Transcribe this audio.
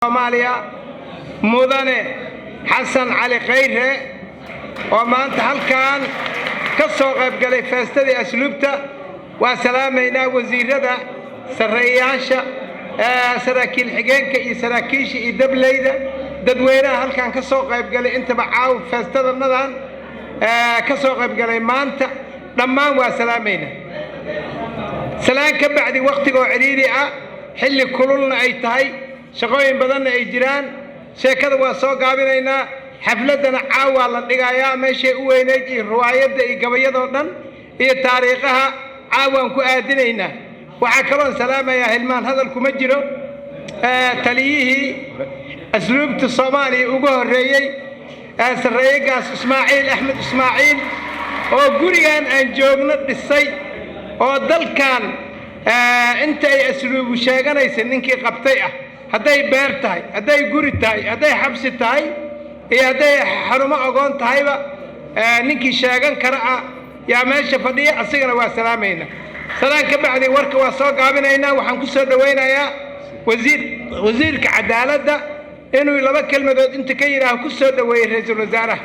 Soomaaliya, Mudane Xasan Cali Khayre, oo maanta halkan ka soo qaybgalay feestadii Asluubta, waa salaamaynaa. Wasiirada, sarreeyayaasha, saraakiil xigeenka iyo saraakiisha iyo dableyda, dadweynaha halkan ka soo qaybgalay, intaba caawa feestadanadan ka soo qaybgalay maanta, dhammaan waa salaamaynaa. Salaan ka bacdi, wakhtigoo cidhiidhi ah, xilli kululna ay tahay, shaqooyin badanna ay jiraan, sheekada waa soo gaabinaynaa. Xafladdana caawaa la dhigayaa, meeshay u weynayd iyo riwaayadda iyo gabayadoo dhan iyo taariikhaha caawaan ku aadinaynaa. Waxaa kaloon salaamayaa, hilmaan hadal kuma jiro, taliyihii Asluubta Soomaaliya ugu horreeyey, Sarreeyegaas Ismaaciil Axmed Ismaaciil, oo gurigan aan joogno dhisay, oo dalkan inta ay asluubu sheeganaysa ninkii qabtay ah, hadday beer tahay, hadday guri tahay, hadday xabsi tahay iyo hadday xarumo ogoon tahayba, ninkii sheegan kara ah yaa meesha fadhiya. Asigana waa salaamayna. Salaan ka bacdi, warka waa soo gaabinaynaa. Waxaan ku soo dhowaynayaa wasiirka cadaaladda inuu laba kelmadood inta ka yidhaaho ku soo dhoweeyey ra-iisul wasaaraha.